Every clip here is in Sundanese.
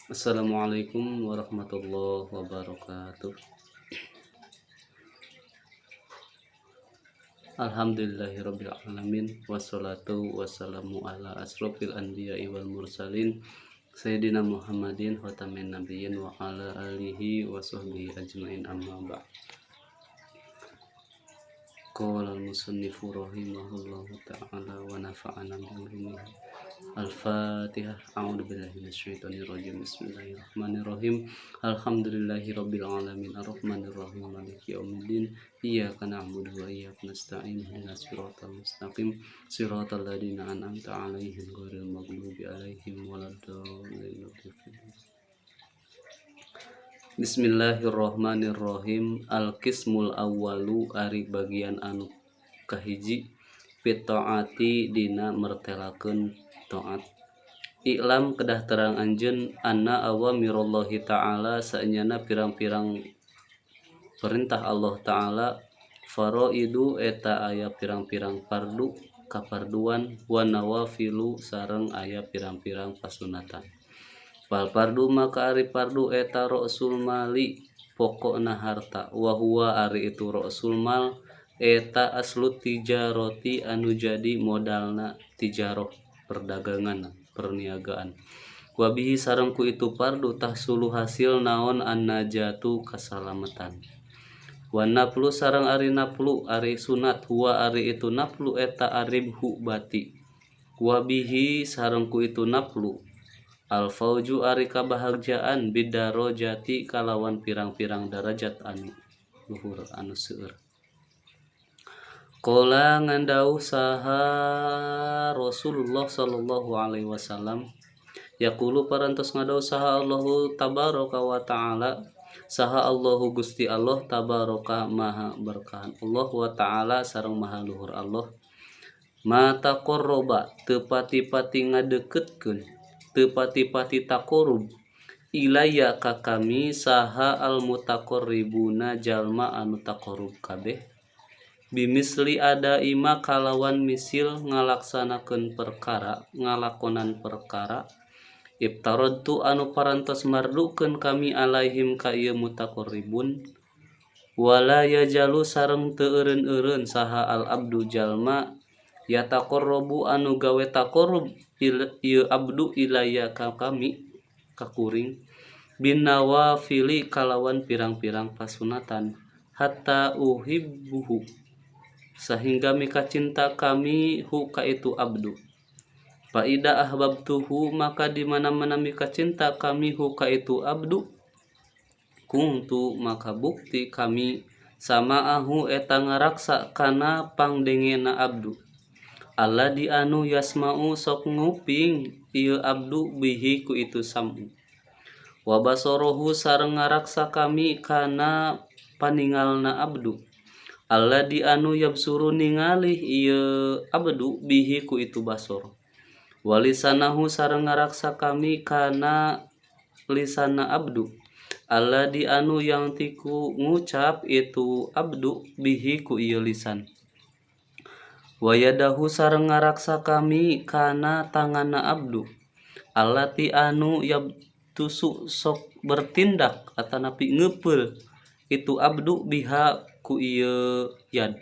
Assalamualaikum warahmatullahi wabarakatuh. Alhamdulillahirabbil alamin wassalatu wassalamu ala asrofil anbiya'i wal mursalin sayyidina Muhammadin khatamin nabiyyin wa ala alihi wa sahbihi ajmain amma ba'd. Qala al-musannifu rahimahullahu ta'ala wa nafa'ana bi ulumihi. Al-Fatihah. A'udzu billahi minasyaitonir rajim. Bismillahirrahmanirrahim. Alhamdulillahirabbil alamin arrahmanirrahim maliki yaumiddin. Iyyaka na'budu wa iyyaka nasta'in. Ihdinas siratal mustaqim. Siratal ladzina an'amta 'alaihim ghairil maghdubi 'alaihim waladdallin. Bismillahirrahmanirrahim. Al-qismul awwalu ari bagian anu kahiji fi ta'ati dina mertelakeun taat. I'lam kedah terang anjeun anna awamirullahi ta'ala saenyana pirang-pirang perintah Allah ta'ala faraidu eta aya pirang-pirang fardu kafarduan wa nawafilu sareng aya pirang-pirang pasunatan. Fal fardu maka ari fardu eta ra'sul mali pokokna harta wa huwa ari itu ra'sul mal eta aslu tijaroti anu jadi modalna tijaroh perdagangan perniagaan. Wabihi sareng ku itu fardu tahsulu hasil naon annajatu kasalamatan. Wa naflu sareng ari naflu ari sunat huwa ari itu naflu eta aribhu bati. Wabihi sareng ku itu naflu al fauju ari kabahagjaan bidarojati kalawan pirang-pirang darajat anu luhur anu seueur. Qala ngandauh saha Rasulullah sallallahu alaihi wasallam yaqulu parantos ngadauh saha Allahu tabaraka wa ta'ala saha Allahu Gusti Allah tabaraka maha berkahan Allah wa ta'ala sareng maha luhur Allah ma taqarraba teu pati-pati ngadeukeutkeun teu pati-pati taqarrub ilayya ka kami saha al mutaqarribuna jalma anu taqarrub kabeh bimisli ada ima kalawan misil ngalaksanakeun perkara ngalakonan perkara iftaradtu anu parantos mardukeun kami alaihim ka ieu mutaqarribun wala yajalu sareng teu eureun-eureun saha al abdu jalma yataqarrabu anu gawe taqarrub ieu abdu ilayya ka kami ka kuring binawafili kalawan pirang-pirang pasunatan hatta uhibbuhu sehingga mika cinta kami hu ka itu abdu. Faida ahbabtuhu maka di mana-mana mika cinta kami hu ka itu abdu kungtu maka bukti kami sama'ahu eta ngaraksa kana pangdengena abdu. Allah di anu yasma'u sok nguping ieu abdu bihi ku itu sam'u. Wa basarahu sareng ngaraksa kami kana paningalna abdu. Allah di anu yabsuru ningalih ieu abdu bihi ku itu basor. Walisanahu sareng ngaraksa kami kana lisana abdu. Allah di anu yang tiku ngucap itu abdu bihi ku ieu lisan. Wayadahu sareng ngaraksa kami kana tanganna abdu. Allati anu yabtusu sok bertindak atanapi ngepeul itu abdu biha ku ieu yad.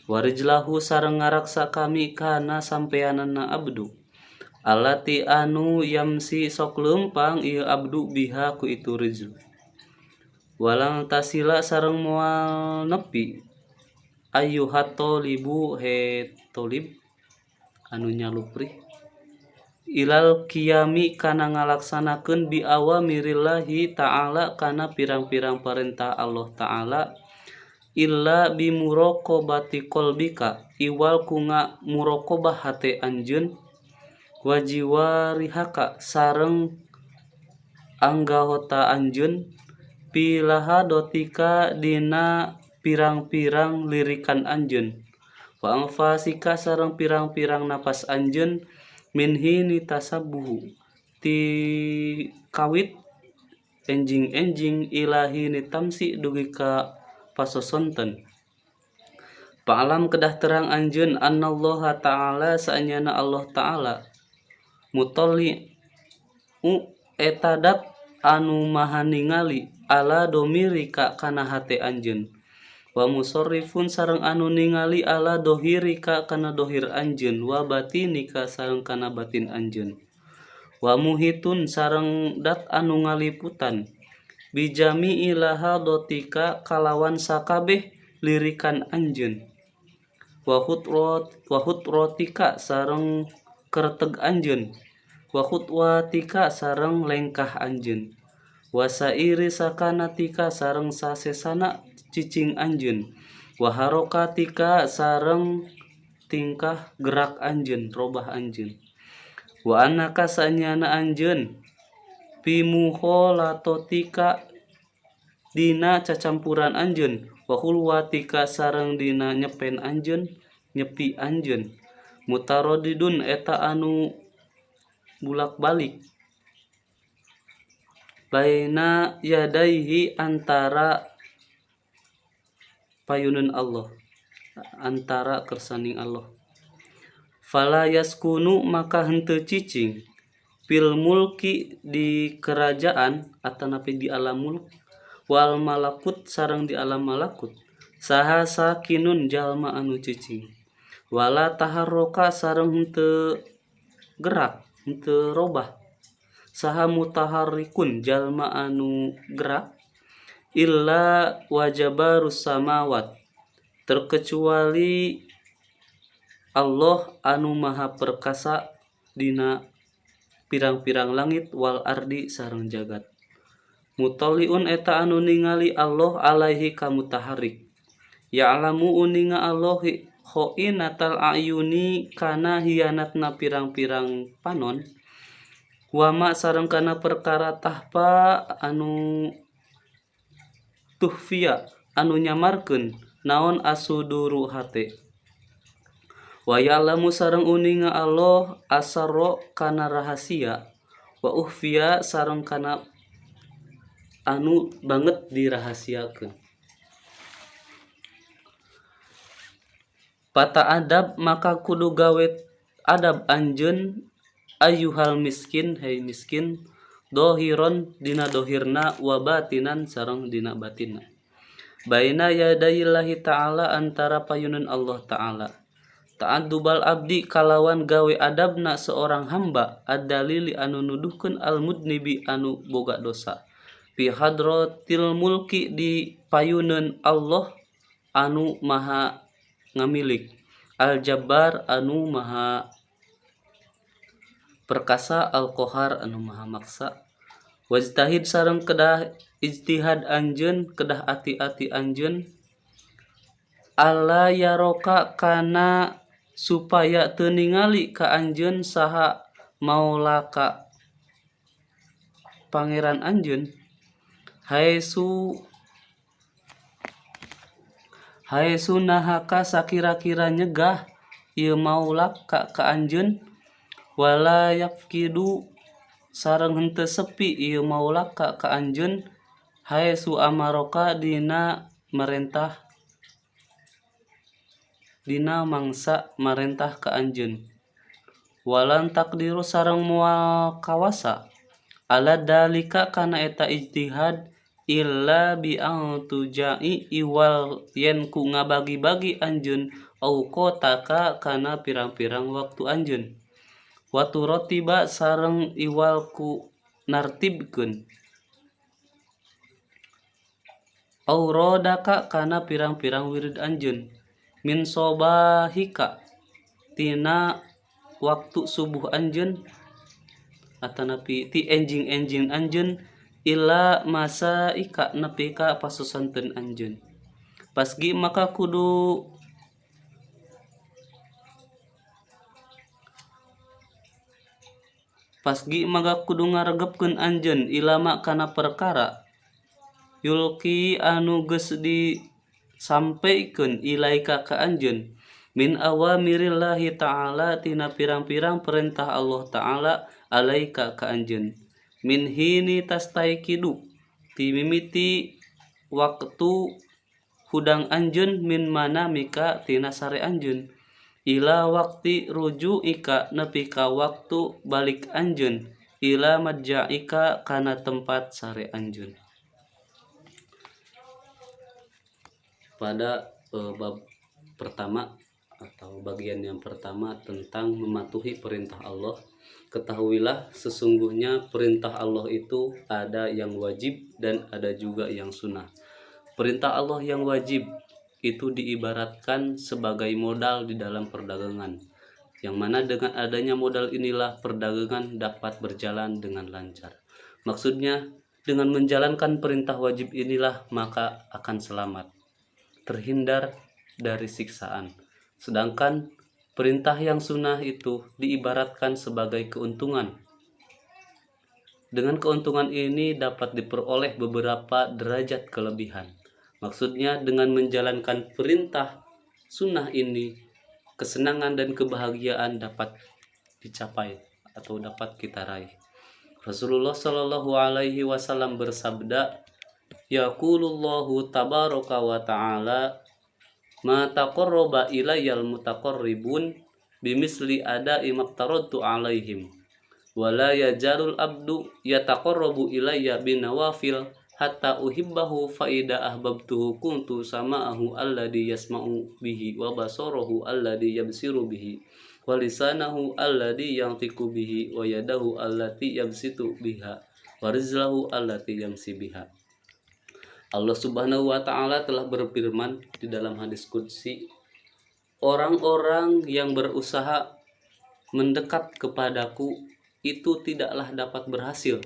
Warijlahu sareng ngaraksa kami kana sampeanana abdu. Allati anu yamsi sok leumpang ieu abdu biha ku itu rijl. Walang tasila sareng moal nepi ayyuhat tolibu he tolib anu nyaluprih ilal qiyami kana ngalaksanakeun bi awamirillahi ta'ala kana pirang-pirang perintah Allah ta'ala illa bimuraqabati qalbika iwal ku muraqabah hate anjeun wajiwarihaka sareng anggahota anjeun pilahadotika dina pirang-pirang lirikan anjeun wa anfasika sareng pirang-pirang napas anjeun min hini tasabbuhu ti kawit enjing-enjing ilahi ni tamsi dugi ka pasosonten. Fa'alam kedah terang anjeun annallaha ta'ala saenyana Allah ta'ala mutalli'u eta dat anu maha ningali ala domirika kana hate anjeun wa musarrifun sareng anu ningali ala dohirika kana dohir anjeun wa batinika sareng kana batin anjeun wa muhitun sareng dat anu ngaliputan bijami ilaha dotika kalawan sakabeh lirikan anjeun wa hutrotika sareng kerteg anjeun wa khutwatika sareng lengkah anjeun wa sairi sakanatika sareng sasesana cicing anjeun wa harokatika sareng tingkah gerak anjeun robah anjeun wa annaka sanyana anjeun pimuholatotika dina cacampuran anjeun wa hulwatika sareng dina nyepen anjeun nyepi anjeun mutarodidun eta anu bulak-balik baina yadaihi antara payunun Allah antara kersaning Allah fala yaskunu maka henteu cicing fil mulki di kerajaan atanapi di alam mulk wal malakut sareng di alam malakut saha sakinun jalma anu cicing wala taharroka sareng henteu gerak henteu robah saha mutaharrikun jalma anu gerak illa wajabarus samawat terkecuali Allah anu maha perkasa dina pirang-pirang langit wal ardi sareng jagat mutaliun eta anu ningali Allah alaihi ka mutaharrik ya'lamu uninga Allah khoinatal ayuni kana hianatna pirang-pirang panon wama sareng kana perkara tahpa anu tuhfia anu nyamarkeun naon asuduru hate wa ya'lamu sareng uninga Allah asarro kana rahasia wa uhfia sareng kana anu banget dirahasiakeun. Pata adab maka kudu gawe adab anjeun ayyuhal miskin hei miskin dohiron dina dohirna wa batinan sareng dina batinna baina yadayillahi ta'ala antara payunun Allah ta'ala ta'addubal abdi kalawan gawe adabna seorang hamba ad-dalili anu nuduhkeun al-mudnibi anu boga dosa fi hadratil mulki di payuneun Allah anu maha ngamilik al-jabbar anu maha perkasa al-qahar anu maha maksa wajtahid sareng kedah ijtihad anjeun kedah ati-ati anjeun alla yaroka kana supaya teu ningali ka anjeun saha maulaka pangeran anjeun haesu nahaka sakira-kira nyegah ieu maulaka ka anjeun wala yafkidu sareng henteu sepi ieu maulaka ka anjeun haesu amaroka dina merentah dina mangsa marentah ka anjeun walan takdiru sareng moal kawasa ala dalika kana eta ijtihad illa bi antujai iwal yen ku ngabagi-bagi anjeun au qotaka kana pirang-pirang waktu anjeun watu rotiba sareng iwal ku nartibkeun aurodaka kana pirang-pirang wirid anjeun min sobahika tina waktu subuh anjeun atanapi ti enjing-enjing anjeun ila masa ika nepi ka pasusanten anjeun pasgi maka kudu ngaregepkeun anjeun ilama kana perkara yulki anu geus disampaikeun ilaika ka anjeun min awamirillahi ta'ala tina pirang-pirang perintah Allah ta'ala alaika ka anjeun min hini tastaikidu ti mimiti waktu hudang anjeun min manamika tina sare anjeun ila wakti rujuika nepi ka waktu balik anjeun Ila madja'ika kana tempat sare anjeun. Pada bab pertama atau bagian yang pertama tentang mematuhi perintah Allah, ketahuilah sesungguhnya perintah Allah itu ada yang wajib dan ada juga yang sunnah. Perintah Allah yang wajib itu diibaratkan sebagai modal di dalam perdagangan, yang mana dengan adanya modal inilah perdagangan dapat berjalan dengan lancar. Maksudnya, dengan menjalankan perintah wajib inilah maka akan selamat, terhindar dari siksaan. Sedangkan perintah yang sunnah itu diibaratkan sebagai keuntungan. Dengan keuntungan ini dapat diperoleh beberapa derajat kelebihan. Maksudnya, dengan menjalankan perintah sunnah ini, kesenangan dan kebahagiaan dapat dicapai atau dapat kita raih. Rasulullah Shallallahu Alaihi Wasallam bersabda, Yaqulullahu tabaraka wa ta'ala, ma taqarraba ilayyal mutaqarribun bimisli ada'i maqtaradtu alaihim, wa la yajalul abdu yataqarrabu ilayya binawafil hatta uhibbahu fa idza ahbabtuhu kuntu sama'ahu alladhi yasma'u bihi wa basarahu alladhi yabsiru bihi wa lisanahu alladhi yantiqu bihi wa yadahu allati yabsitu biha wa rizlahu allati yamsi biha. Allah Subhanahu wa ta'ala telah berfirman di dalam hadis qudsi, orang-orang yang berusaha mendekat kepadaku itu tidaklah dapat berhasil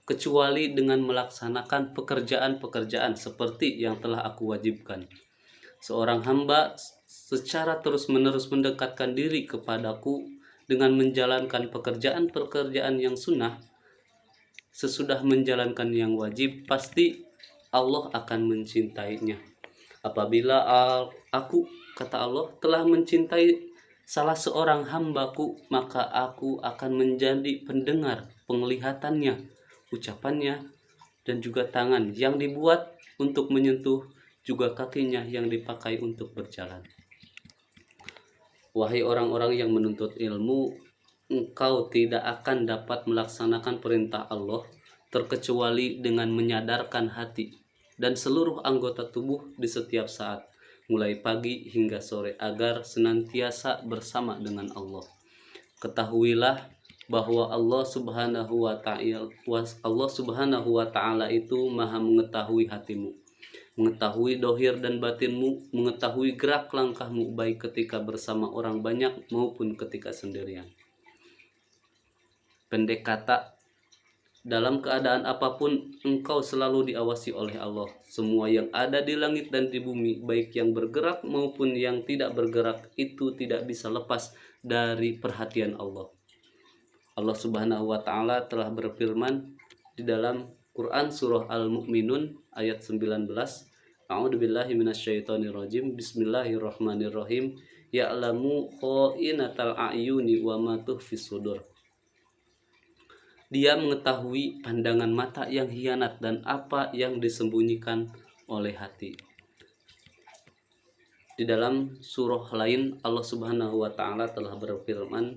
kecuali dengan melaksanakan pekerjaan-pekerjaan seperti yang telah aku wajibkan. Seorang hamba secara terus-menerus mendekatkan diri kepadaku dengan menjalankan pekerjaan-pekerjaan yang sunnah, sesudah menjalankan yang wajib, pasti Allah akan mencintainya. Apabila aku, kata Allah, telah mencintai salah seorang hambaku, maka aku akan menjadi pendengar penglihatannya, ucapannya, dan juga tangan yang dibuat untuk menyentuh, juga kakinya yang dipakai untuk berjalan. Wahai orang-orang yang menuntut ilmu, engkau tidak akan dapat melaksanakan perintah Allah terkecuali dengan menyadarkan hati dan seluruh anggota tubuh di setiap saat, mulai pagi hingga sore, agar senantiasa bersama dengan Allah. Ketahuilah bahwa Allah Subhanahu wa ta'ala itu maha mengetahui hatimu, mengetahui dohir dan batinmu, mengetahui gerak langkahmu baik ketika bersama orang banyak maupun ketika sendirian. Pendek kata, dalam keadaan apapun engkau selalu diawasi oleh Allah. Semua yang ada di langit dan di bumi, baik yang bergerak maupun yang tidak bergerak, itu tidak bisa lepas dari perhatian Allah. Allah Subhanahu wa ta'ala telah berfirman di dalam Quran surah Al-Mu'minun ayat 19. A'udzubillahi minasyaitonirrajim. Bismillahirrahmanirrahim. Ya'lamu kha'inatal a'yuni wa ma tukhfis sudur. Dia mengetahui pandangan mata yang hianat dan apa yang disembunyikan oleh hati. Di dalam surah lain Allah Subhanahu wa ta'ala telah berfirman,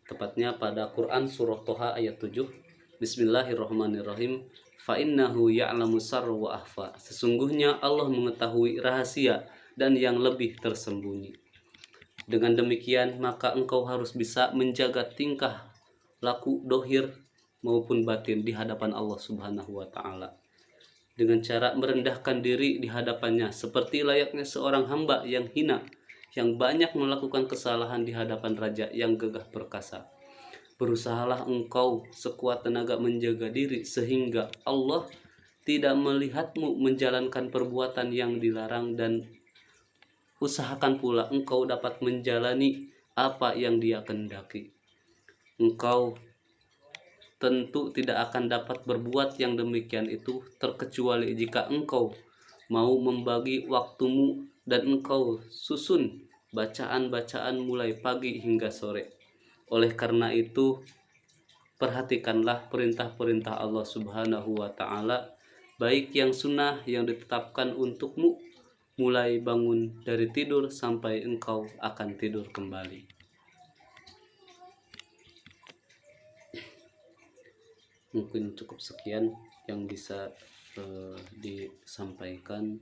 tepatnya pada Quran surah Toha ayat 7. Bismillahirrahmanirrahim. Fa innahu ya'lamu sarra wa akhfa. Sesungguhnya Allah mengetahui rahasia dan yang lebih tersembunyi. Dengan demikian maka engkau harus bisa menjaga tingkah laku dohir maupun batin di hadapan Allah Subhanahu wa ta'ala, dengan cara merendahkan diri di hadapannya seperti layaknya seorang hamba yang hina, yang banyak melakukan kesalahan di hadapan raja yang gagah perkasa. Berusahalah engkau sekuat tenaga menjaga diri sehingga Allah tidak melihatmu menjalankan perbuatan yang dilarang, dan usahakan pula engkau dapat menjalani apa yang dia kehendaki. Engkau tentu tidak akan dapat berbuat yang demikian itu terkecuali jika engkau mau membagi waktumu dan engkau susun bacaan-bacaan mulai pagi hingga sore. Oleh karena itu, perhatikanlah perintah-perintah Allah Subhanahu wa ta'ala, baik yang sunnah yang ditetapkan untukmu, mulai bangun dari tidur sampai engkau akan tidur kembali. Mungkin cukup sekian yang bisa disampaikan.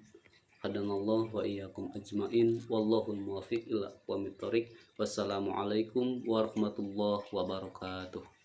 Hadanallah wa iyyakum ajmain, wallahul muwaffiq ila aqwamit thoriq. Wassalamualaikum warahmatullahi wabarakatuh.